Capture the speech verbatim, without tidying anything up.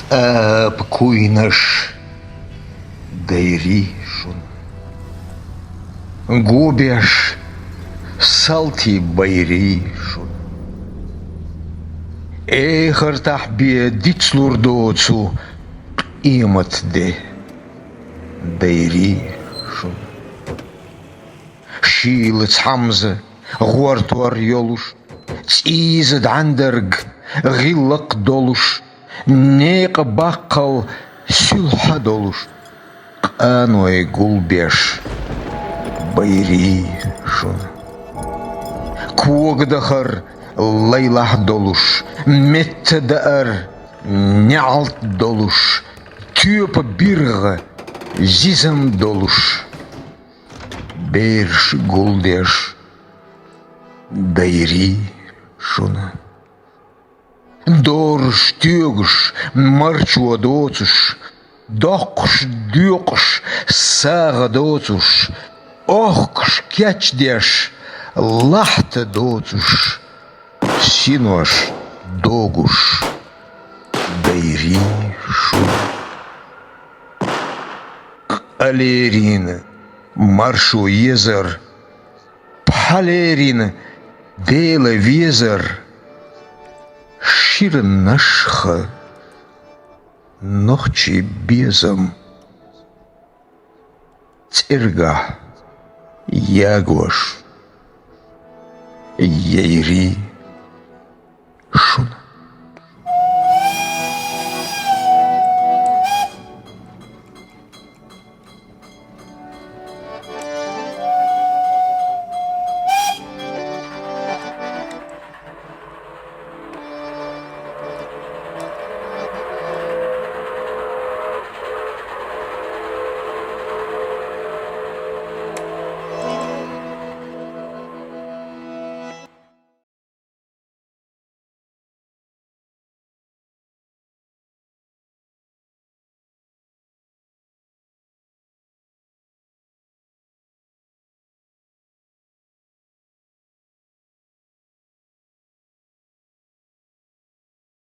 ТӀапӀа куйнаш, дайрий шуна. Го беш, салтий байрий шуна. Эхартахь бен дицлур доцу къематде дайрий шуна. Шийла цхьамза гӀортор йолуш, цӀийза дӀандарг гӀиллакх долуш, некъан баккхал суьлхьа долуш, къаной гулбеш байрий шуна. Когадахар лайлахь долуш, меттадаар неӀалт долуш, тоьпан биргӀа зизам долуш, бераш гулдеш дайрий шуна. Дораш тоьгуш, марчо доцуш, доккхуш, доькъуш, сагӀа доцуш, охкуш, кечдеш, лахьта доцуш, синош догуш дайрий шуна. Къа лерина маршо езар, пхьа лерина Дела везар, ширнашха нохчий безам цӀергахь ягош яйрий